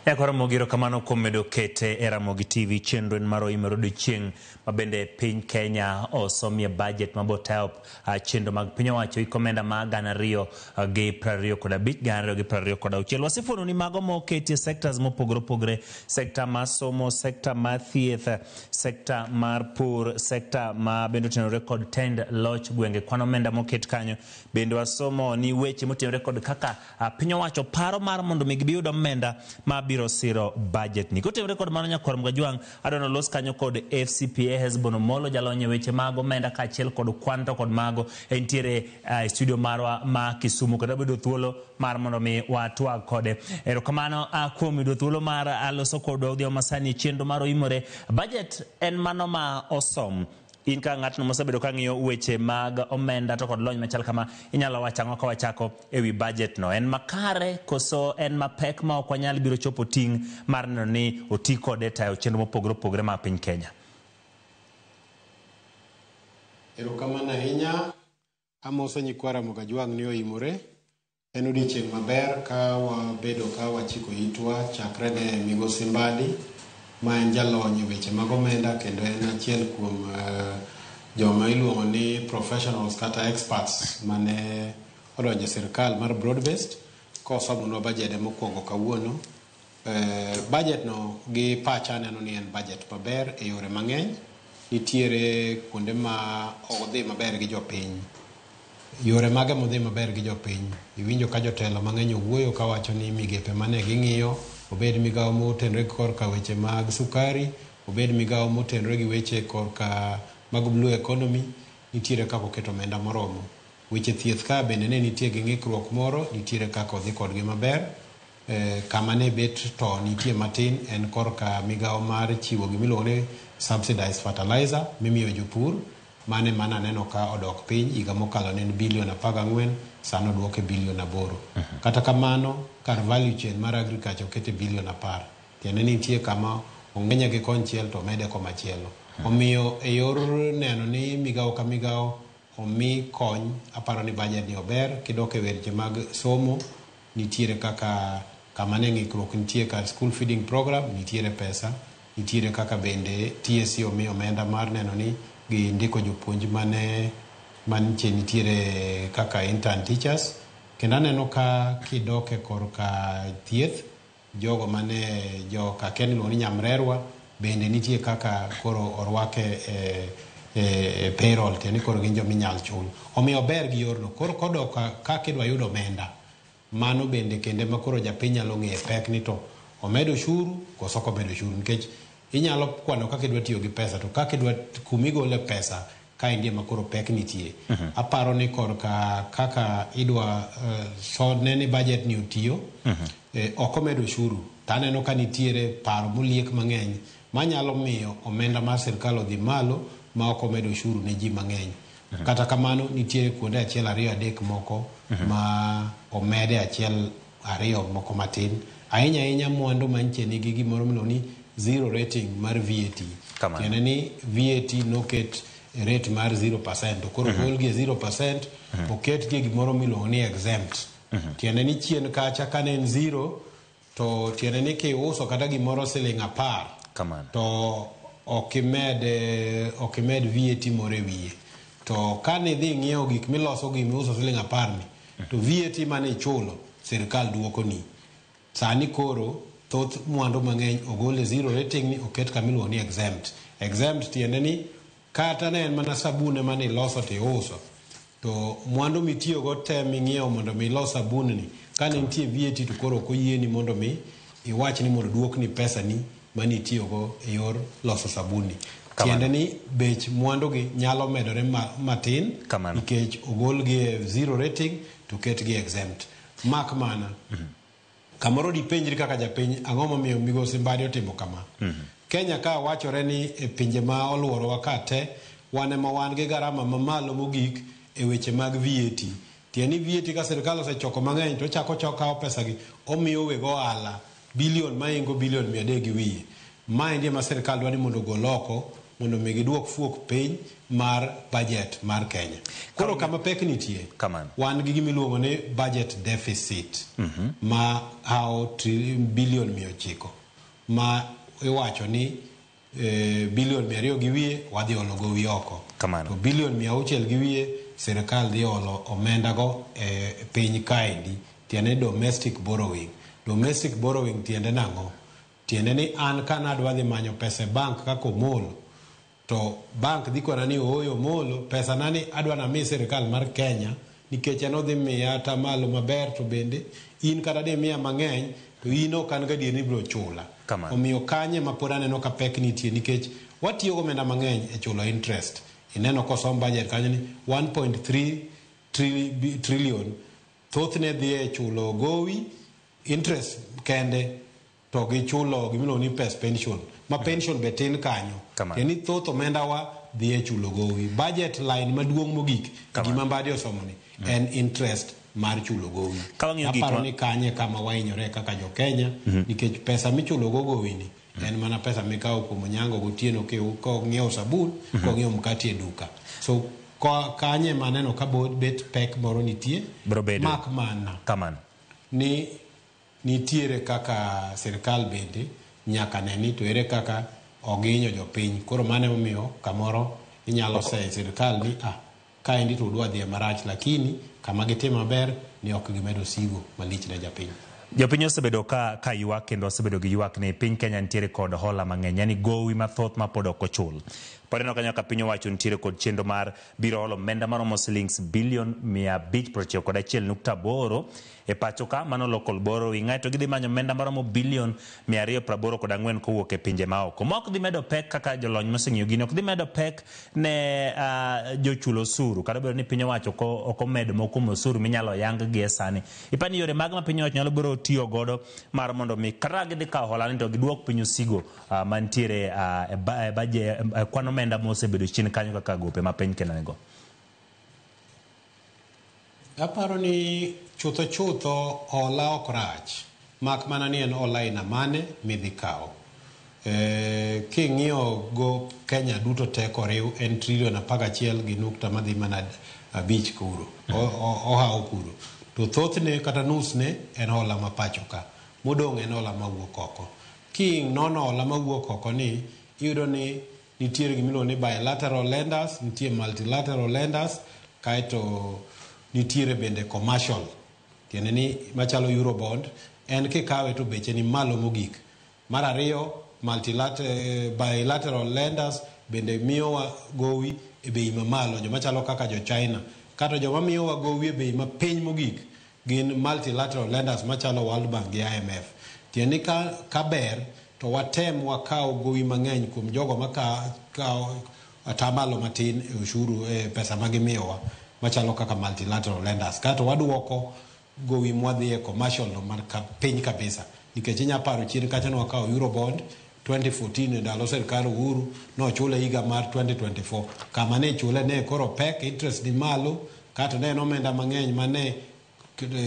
Nyakwar Ramogi, erokamano kuom medo kete e Ramogi TV. Chenro en mar Oimore Odiochieng' ma bende piny Kenya osomie budget mabotayo chenro mag piny owacho iko omenda ma 2025, 2026. Wasefuono ni mago moketi e sectors mopogore opogore, sekta mar somo, sekta mar thieth, sekta mar pur, sekta ma bende otenore kod tend loch gwenge, kwan omenda moket kanyo. Bende wasomo ni weche motenore kod kaka piny owacho paro mar mondo mi gibiyud omenda ma biro siro budget ni. Kotenore kod mano, nyakwar Mgajwang', adwa nolos kanyo kod FCPA Hesbon Omolo, jalony e weche mag omenda kaachiel kod kwan to kod mago entiere e studio marwa ma Kisumu, kendo wabedo thuolo mar mondo mi watwag kode. Erokamano kuom yudo thuolo mar loso kodwa odhiambo masani e chenro mar Oimore. Budget en mano ma osom. In ka ng'atno mosebedo ka ng'iyo weche mag omenda to kod lony machal kama, inyalo wacho ang'o ka wachako e wi budget no? En makare koso en mapek ma ok wanyal biro chopo ting' mar neno ni oti kode e tayo chenro mopogore opogore mag piny Kenya? Erokamano ahinya. Amoso nyikwa Ramogi Ajwang' ni oimore. En odiechieng' maber ka wabedo ka wachiko itwa chakre ne Migosi Mbadi ma en jalony e weche mag omenda kendo en achiel kuom joma iluongo ni professionals kata experts mane odonjo e sirkal mar broad based kosomonwa bajede mokwongo kawuono. Budget no gi pacha aneno ni en budget maber e yore mang'eny. Nitiere kuonde ma odhi maber gi jopiny. Yore mage modhi maber gi jopiny? Iwinjo ka jotelo mang'eny owuoyo kawacho ni migepe mane ging'iyo, obed migawo motenore korka weche mag sukari, obed migawo motenore gi weche korka mag blue economy, nitiere kaka oketo omenda moromo. Weche thieth ka bende ne nitie gi ng'ikruok moro, nitiere kaka odhi kodgi maber. Kama ne bet to nitie matin en korka migawo mar chiwo gimiluongo ni subsidized fertilizer mimiyo jopur. Mano ema naneno ka odok piny, higa mokalo ne en bilion 14, sani oduoke bilion 8. Kata kamano, kar value chain mar agriculture okete bilion 10. Tiende ni nitie kama ong'enye gi konchiel to omede komachielo. Omiyo e yor neno ni migawo ka migawo omi kony, aparo ni budget ni ober. Kidok e weche mag somo, nitiere kaka kama ne ng'ikruok nitie kar school feeding program, nitiere pesa. Nitiere kaka bende TSC omi omenda mar neno ni gindiko jopuonj mane manche nitiere kaka intern teachers. Kendo aneno ka kidok e korka thieth, jogo mane joka akia ni iluongo ni nyamrerwa, bende nitie kaka koro orwake e payroll, tiende ni koro gin joma inyal chul. Omiyo ober gi yorno. Koro kodok kaka idwa yud omenda, mano bende kende ma koro japiny nyalo ng'eyo pek ni to omedo ushuru koso ok omedo ushuru, nikech inyalo kwano kaka idwa tiyo gi pesa to kaka idwa kumigole pesa kaendi ema koro pek nitie. Aparo ni korka kaka idwa so ne ni budget ni otiyo, ok omedo ushuru, to aneno ka nitiere paro moliek mang'eny manyalo miyo omenda mar sirkal odhi malo ma ok omedo ushuru ne ji mang'eny. Kata kamano nitiere kuonde achiel ariyo adek moko ma omede achiel ariyo moko matin. Ahinya ahinya mwandu mantie nigi gimoro miluongo ni zero rating mar VAT. Kamano. Tiende ni VAT noket e rate mar 0%, to koro ogolgi e 0%, oketgi e gimoro miluongo ni exempt. Tiende ni chien kacha kane en zero, to tiende ni kiuso kata gimoro siling 10, Kamano. to ok imed VAT moro e wiye. To kane idhi ng'iewo gik miloso gi miuso siling 10 ni, to VAT mane ichulo sirkal duokoni. Sani koro thoth mwandu mang'eny ogol e zero rating ni oket kama iluongo ni exempt. Exempt tiende ni kata ne en mana sabun ema ne iloso to iuso, to mwandu mitiyogo te ming'iewo mondo mi ilos sabun ni, kane nitie VAT to koro ok oyieni mondo mi iwach ni mondo oduokni pesani mane itiyogo e yor loso sabun ni. Kamano. Tiende ni bech mwandu gi nyalo medore matin Kamano. nikech ogolgi e zero rating to oketgi exempt. Mak mana kamoro dipenjri kaka japiny, ang'o momiyo Migosi Mbadi otimo kama? Kenya ka wachore ni e pinje ma oluorowa ka te, wan ema wan gi garama mamalo mogik e weche mag VAT. Tiende ni VAT ka sirkal osechoko mang'eny to ochako okawo pesa gi omiyo weg ohala bilion maingo bilion 300 gi wiye. Maendi ema sirkal dwa ni mondo ogol oko mondo mi giduok fuok piny mar budget mar Kenya. Koro kama pek nitie, Kamano. wan gi gima iluongo ni budget deficit ma hawo bilion 900 ma iwacho ni bilion 200 gi wiye wadhi olo gowi oko. Kamano. To bilion 600 gi wiye sirikal dhi olo omenda go e piny kaendi, tiende ni domestic borrowing. Domestic borrowing tiende nang'o? Tiende ni an ka nadwa dhi manyo pesa e bank kaka Omolo, to bank dhi kona ni ooyo Omolo, pesa na ni adwa nami sirikal mar Kenya nikech en odhi miya atamalo maber, to bende in kata dimiya mang'eny to in ok an gadier ni ibiro chula. Kamano. Omiyo kanye ma pod aneno ka pek nitie nikech watiyo gomenda mang'eny e chulo interest. Ineno kosom budget kanyo ni 1.3 trillion thothne dhi e chulo gowi interest kende to gi chulo gimiluongo ni pes pension ma pension be tin kanyo. Kamano. Tiende ni thoth omenda wa dhi e chulo gowi. Budget line maduong' mogik Kamano. gima Mbadi osomo ni en interest mar chulo gowi. Ka wang'iyo gik Aparo ma- ni kanye kama wahinyore kaka jo Kenya nikech pesa michulo go gowi ni en mana pesa mikawo kuom Onyango gotieno kong'iewo sabun, kong'iewo mkati e duka. So kanye maneno ka bet pek moro nitie Biro bedo. mak mana Kamano. ni nitiere kaka sirikal bende nyaka ne ni to ere kaka oginyo jopiny. Koro mano emomiyo kamoro inyalo seyo sirikal ni kaendi to udwa dhi marach, lakini kama gitimo maber ni ok gimedo sigo malich ne japiny. Jopiny osebedo ka ywak kendo osebedo gi ywak ni piny Kenya nitiere kod hola mang'eny, yani gowi mathoth ma pod ok ochul. Pod ineno kanyo ka piny owacho nitiere kod chenro mar biro holo omenda maromo silings bilion 591.8 e pacho ka, mano local borrowing. Aeto gidhi manyo omenda maromo bilion 284 kowuok e pinje maoko. Ma ok dhi medo pek kaka jolony moseng'iyo gini, ok dhi medo pek ne jochul osuru, kata obedo ni piny owacho ok omedo moko kuom osuru minyalo yang gi e sani. Ipani ni yore mag ma piny owacho nyalo biro tiyo godo mar mondo mi kata gidhi kawo hola ni to giduok piny osigo mantiere e kwan omenda mosebedo chien kanyo kaka gope ma piny Kenya nigo. Aparo ni chutho chutho hola ok rach, mak mana ni en hola aina mane midhi kawo. King'iyo go Kenya duto te koriw en trilion 11 gi nukta madhi mana 5 kuro, ohawo kuro. To thothne kata nusne en hola ma pacho ka, modong' en hola mawuok oko. Kinono hola mawuok oko ni, iyudo ni nitiere gimiluongo ni bilateral lenders, nitie multilateral lenders, kaeto nitiere bende commercial, tiende ni machalo Eurobond, en kikawe to beche ni malo mogik. Mar ariyo, bilateral lenders bende miyowa gowi e bei mamalo, joma chalo kaka jo China. Kata joma miyowa gowi e bei mapiny mogik gin multilateral lenders machalo World Bank gi IMF. Tiende ni ka ber to watem wakaw gowi mang'eny kuom jogo makawo atamalo matin e ushuru e pesa ma gimiyowa machalo kaka multilateral lenders. Kato waduoko gowi mwadhi e commercial no mar piny kabisa. Nikech inya paro chien kacha ne wakawo Eurobond 2014 e ndalo sirkal Uhuru, nochule higa mar 2024. Kama ne chule ne koro pek, interest ni malo, kato ne en omenda mang'eny mane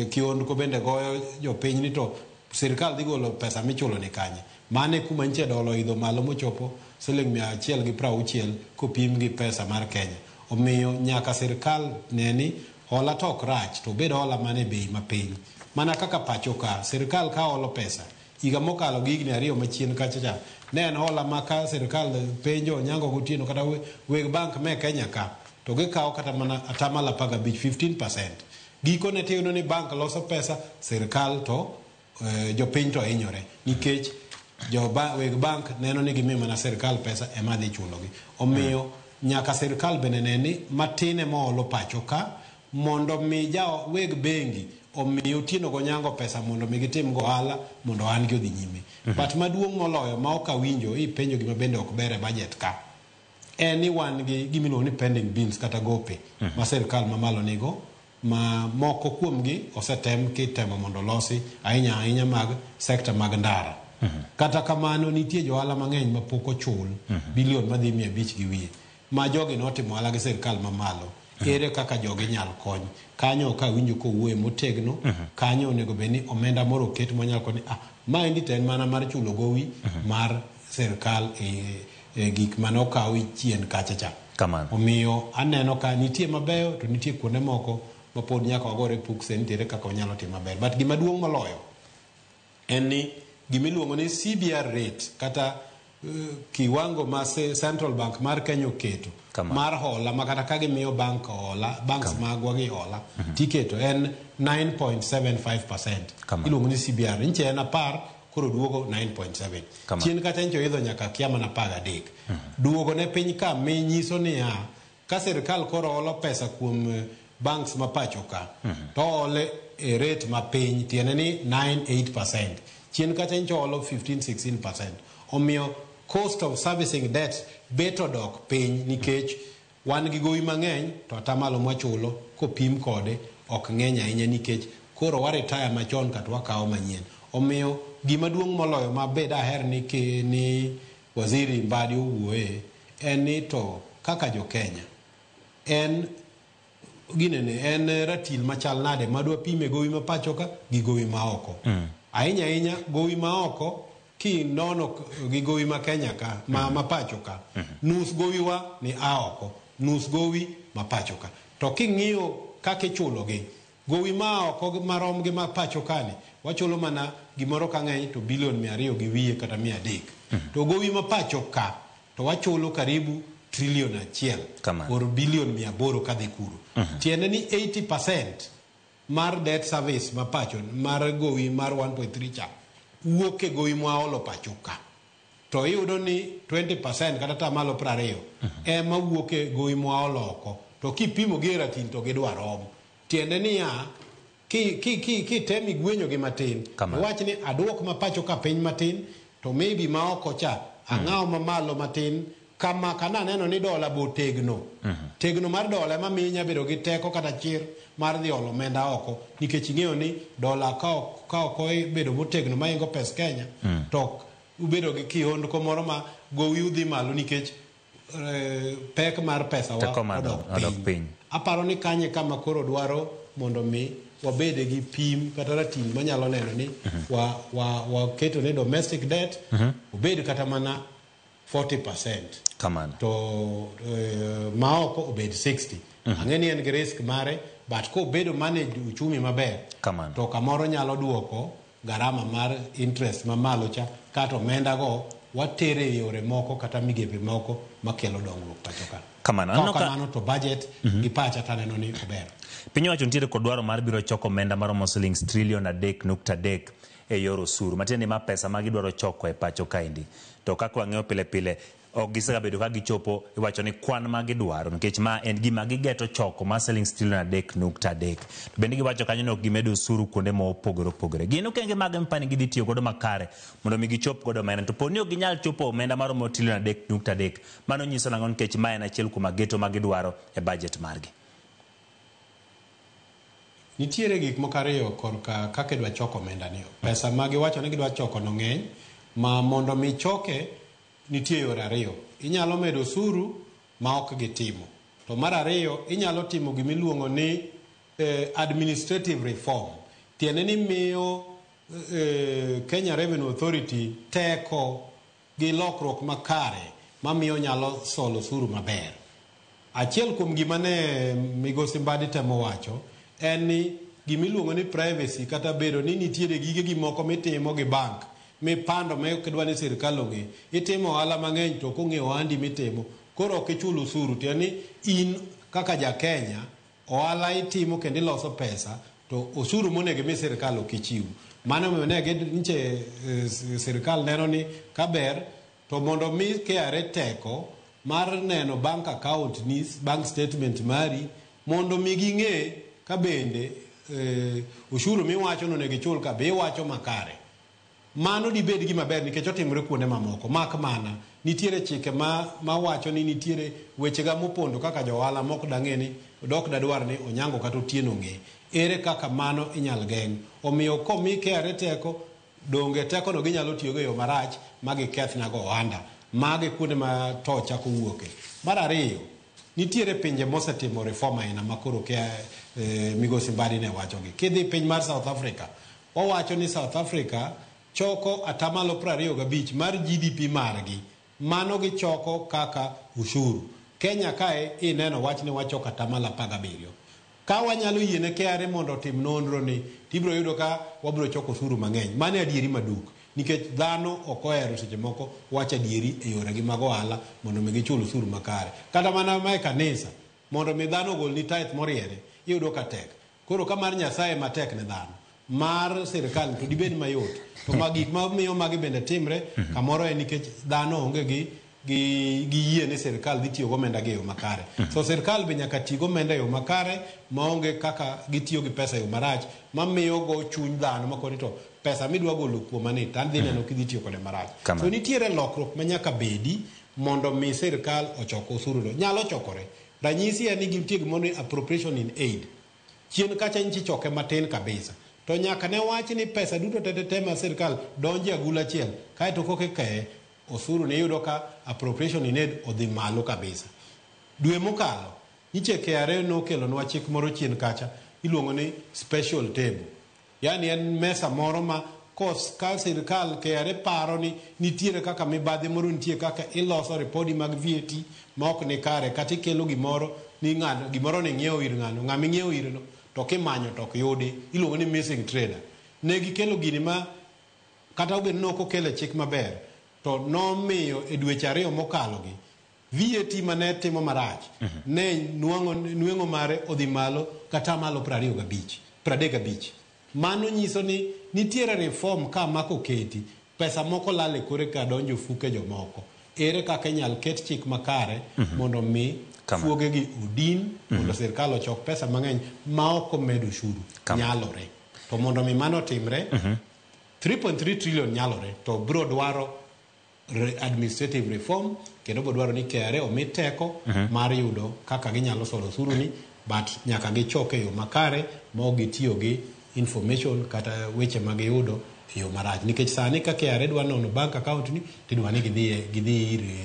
kiondko bende goyo jopiny ni to sirkal dhi golo pesa michulo ni kanye. Mane kuma nche dola oidho malo mochopo siling 160 kopim gi pesa mar Kenya. Omiyo nyaka sirkal ne ni hola to ok rach, to obed hola mane bei mapiny. Mana kaka pacho ka, sirkal ka holo pesa, higa mokalo gi higni 2 machien kacha cha, ne en hola ma ka sirkal penjo Onyango Gotieno kata weg bank me Kenya ka, to gikawo kata mana atamalo 15, 15%. Gikone tiyudo ni bank loso pesa, sirkal to jopiny to hinyore nikech weg bank neno ni gimiyo mana sirkal pesa ema dhi chulogi. Omiyo nyaka sirkal bende ne ni matin ema oholo pacho ka mondo mi weg bengi omi Otieno Gonyango pesa mondo mi gitim go ohala mondo ohandgi odhi nyime. But maduong' moloyo ma ok awinjo ipenjo gima bende ok ber e budget ka en ni wan gi gimiluongo ni pending bills kata gope ma sirkal mamalo nigo, ma moko kuomgi osetem kitemo mondo olosi ahinya ahinya mag sekta mag ndara. Kata kamano nitie johala mang'eny mapok ochul bilion madhi 500 gi wiye ma jogi notimo ohala gi sirkal mamalo. Ere kaka jogi nyal kony? Kanyo ok awinjo kowuoye motegno. Kanyo onego bed ni omenda moro oket manyalo konyo. Maendi to en mana mar chulo gowi mar sirkal e gik manokaw chien kacha cha. Kamano. Omiyo aneno ka nitie mabeyo to nitie kuonde moko ma pod nyaka wagore pukse nitiere kaka wanyalo timo maber. But gima duong' moloyo en ni gimiluongo ni CBR rate kata kiwango ma Central Bank mar Kenya oketo Kamano. mar hola ma kata ka gimiyo bank hola, banks magwa gi hola tiketo en 9.75%. Kamano. Iluongo ni CBR. Nche en 10, koro duogo 9.7. Kamano. Chien kacha nche oidho nyaka kia mana 13. Duogo ne piny ka mi nyiso niya ka sirkal koro holo pesa kuom banks ma pacho ka to ole e rate mapiny, tiende ni 9.8%. Chien kacha nche olo 15-16%. Omiyo cost of servicing debt bet odok piny nikech wan gi gowi mang'eny to atamalo mwachulo kopim kode ok ng'eny ahinya nikech koro wa retire machon kata wakawo manyien. Omiyo gima duong' moloyo ma bed aher ni, ni waziri Mbadi owuoye en ni to kaka jo Kenya en ginene en ratil machal nade madwa pime gowi ma pacho ka gi gowi ma oko. Ahinya ahinya gowi ma oko kinono gi gowi ma Kenya ka ma pacho ka nus gowiwa ni a oko, nus gowi ma pacho ka. To king'iyo kaka ichulogi gowi ma oko marom gi ma pacho ka ni wachulo mana gimoro ka ng'eny to bilion 200 gi wiye kata 300. To gowi ma pacho ka to wachulo karibu trilion 1 or bilion 800 kadhi kuro. Tiende ni 80% mar debt service ma pacho mar gowi mar 1.3 cha wuok e gowi mwaolo pacho ka. To iyudo ni 20% kata tamalo 20 ema wuok e gowi mwaolo oko. To kipimo gi e ratil to gidwa rom. Tiende niya kitemi gwenyo gi matin, iwach ni aduok ma pacho ka piny matin to maybe ma oko cha ang'aw mamalo matin kama kana neno ni dola bo tegno. Tegno mar dola ema miyo inya bedo gi teko kata chir mar dhi olo omenda oko nikech ing'eyo ni dola ka ok obedo motegno maingo pes Kenya to ubedo gi kihondko moro ma gowi udhi malo nikech pek mar pesa wa odok piny. Aparo ni kanye kama koro dwaro mondo mi wabede gi pim kata ratil manyalo neno ni waketo ne domestic debt obed kata mana 40%. Kamano. To ma oko obed 60. Ang'e ni en gi risk mare, but kobedo manage uchumi maber, Kamano. to kamoro nyalo duoko garama mar interest mamalo cha kata omenda go watere e yore moko kata migepe moko makelo dongruok pacho ka. Kamano. Kamano to budget gi pacha taneno ni ober. Piny owacho nitiere kod dwaro mar biro choko omenda maromo silings trilion 3.3 e yor osuru. Matiende ni ma pesa ma gidwaro choko e pacho kaendi. To kaka wang'eyo pile pile ok gisegabedo ka gichopo iwacho ni kwan ma gidwaro nikech ma en gima gigeto choko mar silings trilion 3.3. To bende giwacho kanyo ni ok gimedo osuru kuonde mopogore opogore. Gin okenge mage mipani gidhi tiyo godo makare mondo mi gichop godo omenda. To poni ok ginyal chopo omenda maromo trilion 3.3, mano nyiso nang'o nikech ma en achiel kuom ageto ma gidwaro e budget margi. Nitiere gik moko ariyo korka kaka idwa choko omenda ni. Pesa ma giwacho ni gidwa choko no ng'eny, ma mondo mi choke nitie yore ariyo. Inyalo medo osuru ma ok gitimo. To mar ariyo, inyalo timo gimiluongo ni administrative reform. Tiende ni miyo Kenya Revenue Authority teko gi lokruok makare mamiyo nyalo solo osuru maber. Achiel kuom gima ne Migosi Mbadi temo wacho en ni gimiluongo ni privacy kata bedo ni nitiere gige gimoko mitimo gi bank mipando ma ok idwa ni sirkal ong'e. Itimo ohala mang'eny to ok ong'e ohandi mitimo, koro ok ichul osuru. Tiende ni in kaka ja Kenya ohala itimo kendo iloso pesa to osuru monego imi sirkal ok ichiw. Mano omiyo ne nche sirkal neno ni kaber to mondo mi KRA teko mar neno bank account ni, bank statement mari mondo mi ging'e ka bende ushuru miwacho no onego ichul ka be iwacho makare. Mano dibed gima ber nikech otimore kuonde mamoko. Mak mana nitiere chike ma wacho ni nitiere wechega mopondo kaka jo ohala mok dang'e ni dok dadwar ni Onyango kata Otieno ng'e. Ere kaka mano inyal geng'? Omiyo komi KRA teko, donge teko no ginyalo tiyogo e yo marach ma gikethnago ohanda. Magi kuonde ma to chako wuoke. Mar ariyo, nitiere pinje mosetimo reform aina ma koro Migosi Mbadi ne wachogi. Kidhi piny mar South Africa, wawacho ni South Africa choko atamalo 25 mar GDP margi Mano gichoko kaka ushuru. Kenya kae ineno wach ni wachoko 17%. Ka wanyalo yiene KRA mondo otim nonro ni, tibiro yudo ka wabiro choko osuru mang'eny. Mano e adieri maduk. Nikech dhano ok ohero seche moko wacho adieri e yoregi mag ohala mondo mi gichul osuru makare. Kata mana ma e kanisa, mondo mi dhano ogolni tithe moriere, iyudo ka tek. Koro ka mar Nyasaye matek ne dhano, mar sirikal to dibed mayot. To ma gik mamiyo magi bende timre, kamoro en nikech dhano onge gi yie ni sirikal dhi tiyo gomenda gi e yo makare. So sirikal be nyaka ti gomenda e yo makare maonge kaka gitiyo gi pesa e yo marach mamiyo go chuny dhano makoni to pesa midwa golo kuoma ni to adhi neno kidhi tiyo kode marach. So nitiere lokruok ma nyaka bedi mondo mi sirikal ochok osuru no. Nyalo chokore. Ranyisi en ni nitie gimoro ni appropriation in aid. Chien kacha nyicha ichoke matin kabisa. To nyaka ne wach ni pesa duto te te ma sirikal donjo e agulu achiel kaeto koka ikeye osuru ni iyudo ka appropriation in aid odhi malo kabisa. Dwe mokalo, nyiche KRA nokelonwa chik moro chien kacha iluongo ni special table. Yani en mesa moro ma kos ka sirikal KRA paro ni nitiere kaka mibadhi moro nitie kaka iloso ripodi mag VAT ma ok ni kare kata ikelo gimoro ni ng'ano gimoro ni ng'iewo ir ng'ano ng'ama ing'iewo ire no to kimanyo to ok yudi iluongo ni missing trader. Ne gikelo gini ma kata obedo ni ok okele chik maber to nomiyo e dweche ariyo mokalo gi VAT mane timo marach ne nweng'o mare odhi malo kata malo 25 35. Mano nyiso ni nitiere reform ka mako keti pesa moko lal e kore ka donjo fuke jomoko. Ere kaka inyal ket chik makare mondo mi fuoge gi odin mondo sirkal ochok pesa mang'eny ma ok omed ushuru. Nyalore. To mondo mi mano otimre, 3.3 trillion nyalore to biro dwaro administrative reform kendo biro dwaro ni KRA omi teko mar yudo kaka ginyalo solo osuru ni but nyaka gichoke e yo makare ma ok gitiyo gi information kata weche ma giyudo e yo marach. Nikech sani ka KRA dwa nono bank account ni tidwa ni gidhi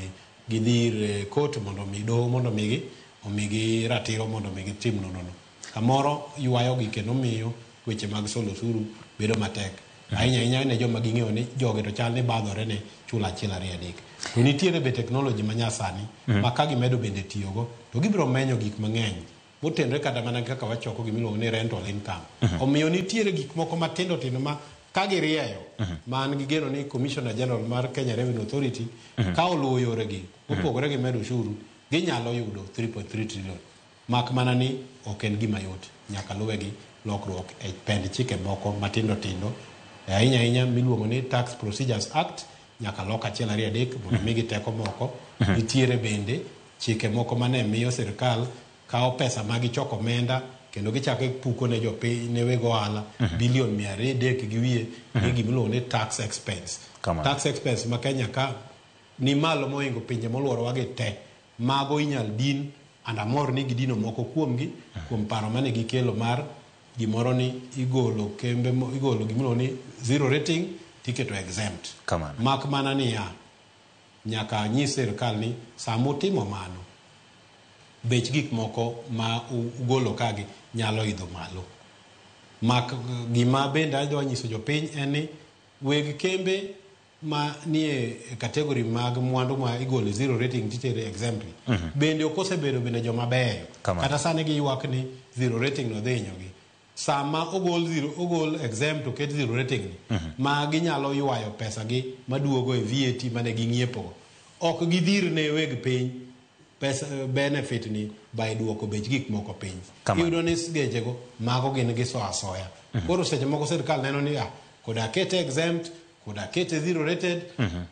ir court mondo mi doho mondo migi omigi ratiro mondo mi gitim nonro no. Kamoro ywayo gi kendo miyo weche mag solo osuru bedo matek. Ahinya ahinya ne joma ging'eyo ni jogi to chal ni badhore ne chulo achiel ariyo adek. To nitiere be technology ma nyasani ma ka gimedo bende tiyogo to gibiro menyo gik mang'eny motenore kata mana kaka wachoko gimiluongo ni rental income. Omiyo nitiere gik moko matindo tindo ma ka girieyo ma an gi geno ni Commissioner General mar Kenya Revenue Authority ka oluwo yoregi mopogore gi medo ushuru ginyalo yudo 3.3 trillion. Mak mana ni ok en gima yot, nyaka luwe gi lokruok e pend chike moko matindo tindo ahinya ahinya miluongo ni Tax Procedures Act nyaka lok achiel ariyo adek mondo migi teko moko. Nitiere bende chike moko mane miyo sirikal kawo pesa ma gichoko omenda kendo gichako puko ne jopiny ne weg ohala bilion 300 gi wiye ni gimiluongo ni tax expense. Tax expense ma Kenya ka ni malo mohingo pinje moluorowa gi te. Mago inyal din and amor ni gidino moko kuomgi kuom paro mane gikelo mar gimoro ni igolo kembe igolo gimiluongo ni zero rating tiketo exempt. Mak mana niya nyaka nyis sirikal ni sama utimo mano bech gik moko ma ugolo kagi nyalo idho malo. Mak gima bende adwa nyiso jopiny en ni weg kembe ma nie category mag mwandu ma igolo zero rating titere exempt bende ok osebedo bende joma beyo. Kata sani giywak ni zero rating no dhi hinyogi. Sama ogol zero, ogol exempt oket zero rating ni ma ginyalo ywayo pesa gi maduogo e VAT mane ging'iepo go. Ok gidhir ne weg piny pesa benefit ni by duoko bech gik moko piny. Iyudo ni gechego mago gin giso asoya. Koro seche moko sirkal neno ni koda akete exempt koda akete zero rated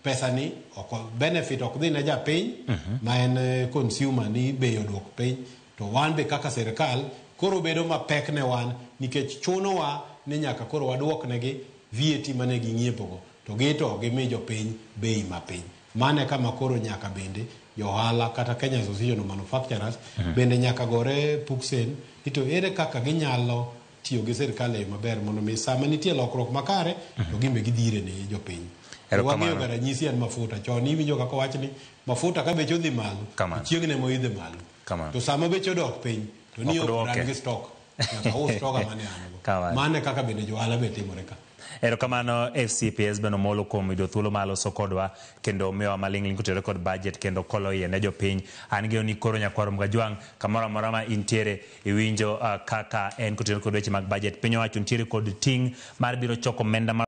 pesa ni ok benefit ok dhi ne japiny ma en consumer ni bei oduok piny to wan be kaka sirkal koro bedo mapek ne wan nikech chunowa ni nyaka koro waduok negi VAT mane ging'iepo go to gi to gimi jopiny bei mapiny. Mano e kama koro nyaka bende johala kata Kenya Association of Manufacturers bende nyaka gore puksen ni to ere kaka ginyalo tiyo gi sirkal e yo maber mondo mi sama nitie lokruok makare to gin be gidhire ne jopiny. Wang'eyo ga ranyisi en mafuta. Chon iwinjo kaka owach ni mafuta ka beche odhi malo, chieng'ne moidhe malo. To sama beche odok piny to ni ok ran gi stock. Nyaka aus toga mane an go. Kamano. Mano e kaka bende johala be timore ka. Erokamano FCPS Ben Omolo kuom yudo thuolo mar loso kodwa kendo miyowa maling'ling' kotenore kod budget kendo kolo iye ne jopiny. An geno ni koro nyakwar Mgajwang' kamoro amora ma intiere iwinjo kaka en kotenore kod weche mag budget. Piny owacho nitiere kod ting' mar biro choko omenda mar